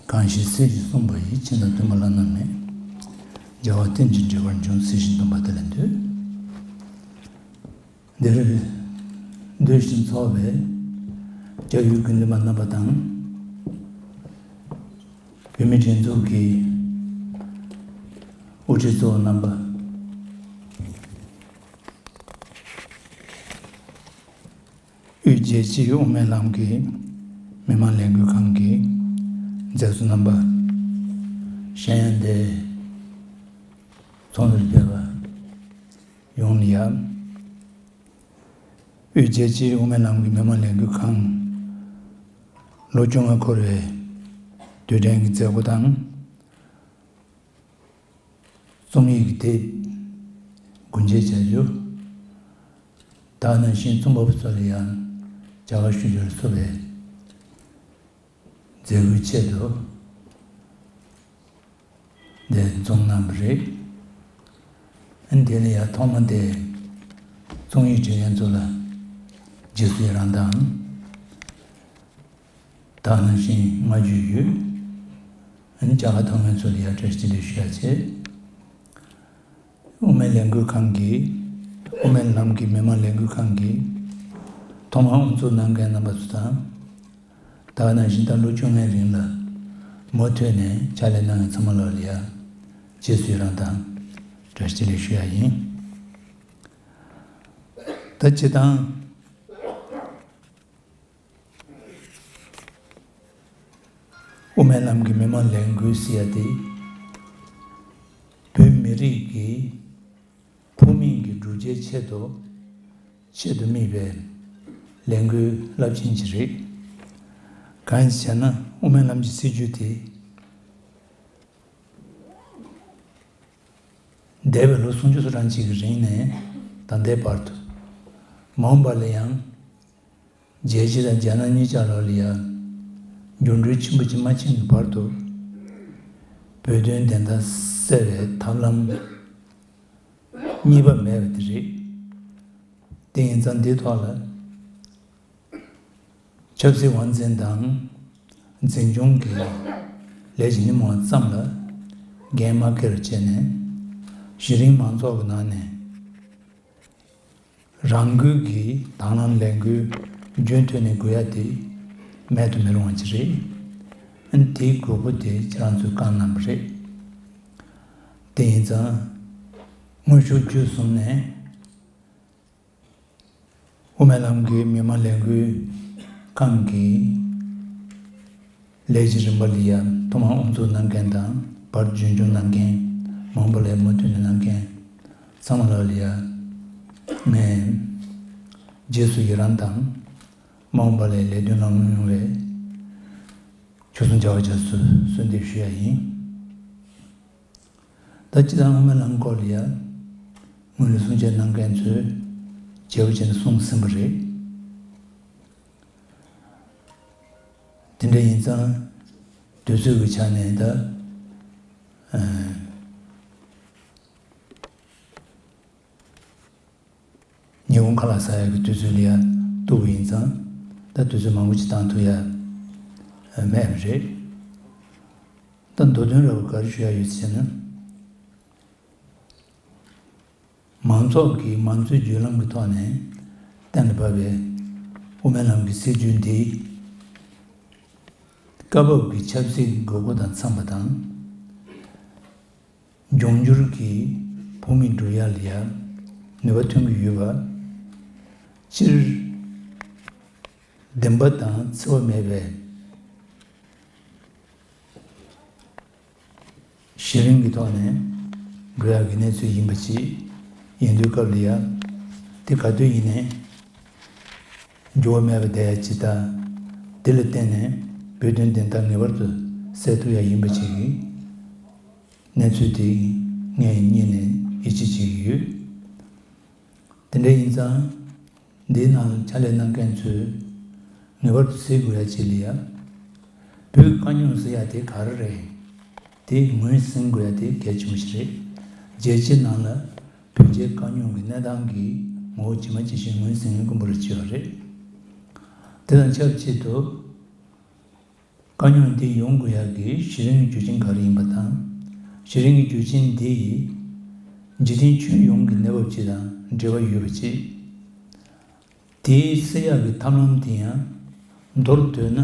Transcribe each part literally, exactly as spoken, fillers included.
གང་ཞིག་སྲིད་ཞིའི་གསུངས་པ་ཡིས། །ཕྱིན་དང་བསྟུན་པ་བླ་ན་མེད། །རྒྱལ་བ་རྟེན་ཅིང་འབྲེལ་བར་འབྱུང་། །སྲིད་ཞིའི་སྡོམ་པ་དེ་ལ་འདུད། འདིར་འདུས་ཤིང་ཚོགས་པའི་སྐྱབས་ཡུལ་དགེ་འདུན་པ་རྣམ་པ་དང་། བོད་མིའི་སྒྲིག་འཛུགས་ཀྱི་དབུ་ཁྲིད་གཙོ་བོ་རྣམ་པ། དབུས་རྒྱལ་སྤྱིའི་དབུ་མའི་ལམ་གྱི་མི་མང་ལས་འགུལ་ཁང་གི་མཛད་གཙོ་རྣམ་པ། གཞན་ཡང་འདིར་ཚོགས་འདུར་ཕེབས་པ་ཡོངས་ལ་ཡ། དབུས་རྒྱལ་སྤྱིའི་དབུ་མའི་ལམ་གྱི་མི་མང་ལས་འགུལ་ཁང་ལོ་བཅོ་ལྔ་འཁོར་བའི་དུས་དྲན་གྱི་མཛད་སྒོ་དང་། རྩོམ་ཡིག་གི་དེབ་སྒོ་འབྱེད་བྱ་རྒྱུ། ད་ག་ནང་བཞིན་རྩོམ་པ་པོ་ཚོ་ལ་ཡང་བྱ་དགའ་ཞུ་རྒྱུར་སོགས་པའི་མཛད་སྒོའི་ཆེད་དུ་འདིར་འཛོམས་གནང་བ་རེད། ཨ་ནི་དེ་ལ་ཡང་ཐོག་མ་དེ་རྩོམ་ཡིག་འབྲི་མཁན་ཚོ་ལ་རྗེས་སུ་ཡི་རང་དང་། ད་ག་ནང་བཞིན་བསྔགས་བརྗོད་ཡོད། ཨ་ནི་བྱ་དགའ་ཐོབ་མཁན་ཚོ་ལ་ཡང་བཀྲ་ཤིས་བདེ་ལེགས་ཞུ་ཡ་བྱེད། དབུ་མའི་ལས་འགུལ་ཁང་གིས། དབུ་མའི་ལམ་གྱི་མི་མང་ལས་འགུལ་ཁང་གིས་ཐོག་མར་དབུ་འཛུགས་གནང་མཁན་རྣམ་པ་ཚོ་དང་། ད་ག་ནང་བཞིན་ད་ལོ་བཅོ་ལྔའི་རིང་ལ་མུ་མཐུད་ནས་ཕྱག་ལས་གནང་མཁན་ཚང་མ་ལོག་ལ་ཡ་རྗེས་སུ་ཡི་རང་དང་བཀྲ་ཤིས་བདེ་ལེགས་ཞུ་ཡ་ཡིན། ད་སྤྱིར་བཏང་དབུ་མའི་ལམ་གྱི་མི་མང་ལས་འགུལ་ཟེར་ཡ་དེ་བོད་མི་རིགས་ཀྱི་ཕུགས་དམིགས་ཀྱི་བསྒྲུབ་བྱའི་ཆེད་དུ་ཆེད་དུ་དམིགས་པའི་ལས་འགུལ་རླབས་ཆེན་ཞིག་རེད། གང་ཡིན་ཟེར་ན་དབུ་མའི་ལམ་གྱི་སྲིད་བྱུས་དེ་འདས་པའི་ལོ་སུམ་ཅུ་སོ་གྲངས་ཅིག་གི་རིང་ནས་ད་ལྟའི་བར་དུ་མ་འོངས་པ་ལ་ཡང་རྒྱལ་སྤྱི་དང་རྒྱ་ནག་གཉིས་ཆར་ལོག་ལ་ཡ་འགྱུར་འགྲོས་ཆེན་པོ་ཅིག་མ་ཕྱིན་གྱི་བར་དུ་བོད་དོན་བདེན་མཐའ་གསལ་བའི་ཐབས་ལམ་གཉིས་པ་མེད་པ་དེ་རེད། དེ་ཡིན་ཙང་འདིའི་ཐོག་ལ་ཆབ་སྲིད་དབང་འཛིན་དང་འཛིན་སྐྱོང་གི་ལས་ཀྱི་སྣེ་མོ་ཙམ་ལ་འགན་མ་འཁྱེར་བྱས་ནས་གཞི་རིམ་མང་ཚོགས་ཀྱི་ནང་ནས་རང་འགུལ་གྱིས་དང་བླངས་ལས་འགུལ་རྒྱུན་མཐུད་ནས་དགོས་ཡ་དེ་མེད་དུ་མི་རུང་བ་ཅིག་རེད། ཨ་ནི་དེའི་དགོས་མཁོ་དེ་ཁྱེད་རང་ཚོས་བསྐངས་གནང་བ་རེད། དེ་ཡིན་ཙང་དངོས་ཤུགས་བརྒྱུད་གསུམ་ནས་དབུ་མའི་ལམ་གྱི་མི་མང་ལས་འགུལ་ཁང་གི་ལས་ཀྱི་རིམ་པ་ལ་ཡ་ཐོག་མར་དབུ་འཛུགས་གནང་མཁན་དང་བར་རྒྱུན་སྐྱོང་གནང་མཁན་མ་འོངས་པ་ལ་མུ་མཐུད་ནས་གནང་མཁན་ཚང་མ་ལ་ལ་ཡ་ངས་རྗེས་སུ་ཡི་རང་དང་མ་འོངས་པ་ལ་ལས་དོན་ལམ་ལྷོང་ཡོང་བའི་ཆོས་སྲུང་བྱ་བ་བྱ་སུ་གསོལ་འདེབས་ཞུ་ཡ་ཡིན། ད་སྤྱིར་བཏང་དབུ་མའི་ལམ་སྐོར་ལ་ཡ་སྔོན་ལ་གསུང་བཤད་གནང་མཁན་ཚོས་བྱས་པ་བྱས་ནས་གསུངས་ཟིན་པ་རེད། དེ་འདྲ་ཡིན་ཙང་དུས་ཚོད་ཀྱི་ཆ་ནས་ད་ཨ་ཉིན་གུང་ཁ་ལག་ཟ་ཡག་གི་དུས་ཚོད་ལ་ཡ་གཏུགས་པ་ཡིན་ཙང་ད་དུས་ཚོད་མང་པོ་ཅིག་བཏང་ཐུབ་ཡ་མེད་པ་རེད། ད་མདོ་དོན་ར་བ་ག་རེ་ཞུ་ཡ་ཡོད་ཟེར་ན། མང་ཚོགས་ཀྱིས་མང་གཙོའི་བརྒྱུད་ལམ་གྱི་ཐོག་ནས་གཏན་ལ་ཕབ་པའི་དབུ་མའི་ལམ་གྱི་སྲིད་བྱུས་འདི་སྐབས་བབ་ཀྱི་ཆབ་སྲིད་དགོས་མཁོ་དང་འཚམས་པ་དང་། འབྱུང་འགྱུར་གྱི་ཕུགས་དམིགས་བསྒྲུབ་ཡ་ལ་ཡ་ནུས་པ་ཐོན་གྱི་ཡོད་པ། སྤྱིར་བདེན་པ་དང་འཚེ་བ་མེད་པའི་གཞི་རིམ་གྱི་ཐོག་ནས་འགྲོ་ཡག་གི་གནས་ཚུལ་ཡིན་པ་ཅིག་ཡིན་དུས་སྐབས་ལ་ཡ་དེ་ག་དུས་ཡིན་ནའི་འགྱུར་བ་མེད་པ་བསྡད་ཡ་ཅིག་དང་། དེ་ལ་བརྟེན་ནས་བོད་དོན་བདེན་མཐའ་ངེས་པར་དུ་གསལ་ཐུབ་ཡ་ཡིན་པ་ཅིག་གི་གནས་ཚུལ་དེ་ངས་སྙིང་ནས་ཡིད་ཆེས་བྱེད་ཀྱི་ཡོད། དེ་འདྲ་ཡིན་ཙང་། འདིའི་ནང་ལ་ཕྱག་ལས་གནང་མཁན་ཚོས་ངེས་པར་དུ་གཟིགས་དགོས་ཡ་ཅིག་ལ་ཡ། བོད་དཀའ་རྙོག་ཟེར་ཡ་དེ་ག་རེ་རེད། དེ་ངོས་ཟིན་དགོས་ཡ་དེ་གལ་ཆེན་པོ་ཞིག་རེད། རྒྱལ་སྤྱིའི་ནང་ལ་བོད་རྒྱའི་དཀའ་རྙོག་གི་གནས་སྟངས་ཀྱི་ངོ་བོ་ཇི་མ་ཇི་བཞིན་ངོས་ཟིན་མཁན་དཀོན་པོ་རེ་ཆེ་བ་རེད། དེ་དང་ཆབས་ཅིག་ཏུ། དཀའ་རྙོག་འདི་ཡོང་དགོས་ཡག་གི་གཞི་རིམ་གྱི་རྒྱུ་རྐྱེན་ག་རེ་ཡིན་པ་དང་། གཞི་རིམ་གྱི་རྒྱུ་རྐྱེན་འདི་ཡིས་འཇིག་རྟེན་ཁྱོན་ཡོངས་ཀྱི་གནས་བབ་སྤྱི་དང་འབྲེལ་བ་ཡོད་པ་བཅས། དེའི་སེལ་ཡག་གི་ཐབས་ལམ་དེ་ཡང་མདོར་བསྡུས་ན།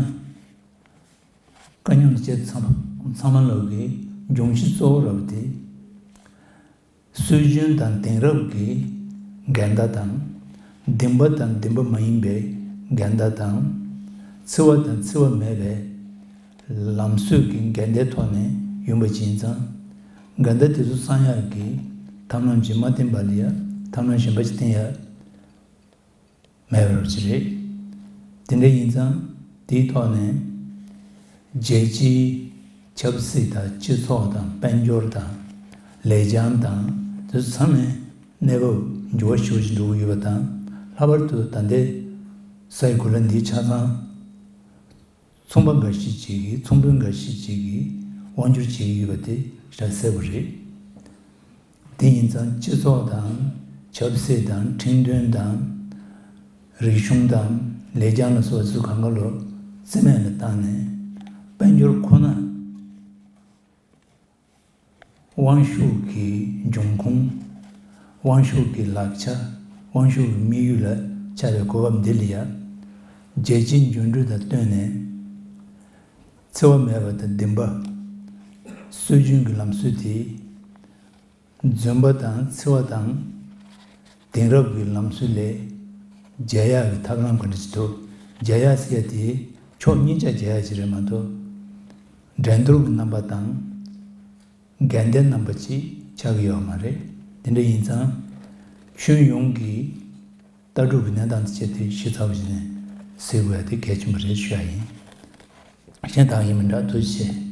དཀའ་རྙོག་འདི་བཅས་ཚང་མ་ཚང་མ་ལོག་གི་འབྱུང་གཞི་གཙོ་བོ་ར་བ་དེ། སྲོལ་རྒྱུན་དང་དེང་རབས་ཀྱི་འགལ་ཟླ་དང་། བདེན་པ་དང་བདེན་པ་མ་ཡིན་པའི་འགལ་ཟླ་དང་། འཚེ་བ་དང་འཚེ་བ་མེད་པའི་ལམ་སྲོལ་གྱི་འགལ་ཟླའི་ཐོག་ནས་ཡོང་བ་ཅིག་ཡིན་ཙང་། འགལ་ཟླ་དེ་ཚོ་སངས་ཡག་གི་ཐབས་ལམ་ཅིག་མ་བསྟེན་པ་ལ་ཡ་ཐབས་ལམ་གཞན་པ་ཅིག་བསྟེན་ཡ། མེད་པ་ཅིག་རེད། དེ་འདྲ་ཡིན་ཙང་དེའི་ཐོག་ནས་རྒྱལ་སྤྱིའི་ཆབ་སྲིད་དང་སྤྱི་ཚོགས་དང་དཔལ་འབྱོར་དང་ལེགས་བྱང་དང་དེ་ཚོ་ཚང་མའི་གནས་བབ་འགྱུར་བ་ཤུགས་ཆེ་འགྲོ་གི་ཡོད་པ་དང་། ལྷག་པར་དུ་ད་ལྟའི་སའི་གོ་ལ་འདི་ཆ་ཚང་ཚོང་པ་འགའ་ཤས་ཅིག་གིས་ཚོང་དཔོན་འགའ་ཤས་ཅིག་གིས་དབང་སྒྱུར་བྱེད་ཀྱི་ཡོད་པ་དེ་ཞེ་དྲག་གསལ་པོ་རེད། དེ་ཡིན་ཙང་སྤྱི་ཚོགས་དང་ཆབ་སྲིད་དང་ཁྲིམས་དོན་དང་རིག་གཞུང་དང་ལེགས་བྱང་ལ་སོགས་ཚུལ་གང་ག་ལོ་རྩིས་མེད་ལ་བཏང་ནས་དཔལ་འབྱོར་ཁོ་ན་དབང་ཤུགས་ཀྱི་འབྱུང་ཁུངས། དབང་ཤུགས་ཀྱི་ལག་ཆ། དབང་ཤུགས་ཀྱི་དམིགས་ཡུལ་ལ་ཆགས་པའི་གོ་སྐབས་འདི་ལ་ཡ། རྒྱལ་སྤྱིའི་འགྱུར་འགྲོས་དང་བསྟུན་ནས་འཚེ་བ་མེད་པ་དང་བདེན་པ། སྲོལ་རྒྱུན་གྱི་ལམ་སྲོལ་དེ། རྫུན་པ་དང་འཚེ་བ་དང་། དེང་རབས་ཀྱི་ལམ་སྲོལ་ལས་རྒྱལ་ཡག་གི་ཐབས་ལམ་ག་འདྲ་ཞིག་འདུག་རྒྱལ་ཡག་ཟེར་ཡ་དེ་ཕྱོགས་གཉིས་ཆ་རྒྱལ་ཡག་ཅིག་རེད་མ་གཏོགས། འགྲན་བསྡུར་གྱི་རྣམ་པ་དང་། འགལ་ཟླའི་རྣམ་པ་ཅིག་ཆགས་ཀྱི་ཡོད་མ་རེད། དེ་འདྲ་ཡིན་ཙང་། ཁྱོན་ཡོངས་ཀྱི་ལྟ་གྲུབ་ཀྱི་གནས་སྟངས་དེ་བྱས་ཏེ་ཞིབ་ཚགས་པོ་བྱས་ནས་གཟིགས་དགོས་ཡ་དེ་གལ་ཆེན་པོ་རེད་ཞུ་ཡ་ཡིན། གཞན་དག་ཡིན་མིན་འདྲ། ཐུགས་རྗེ་ཆེ།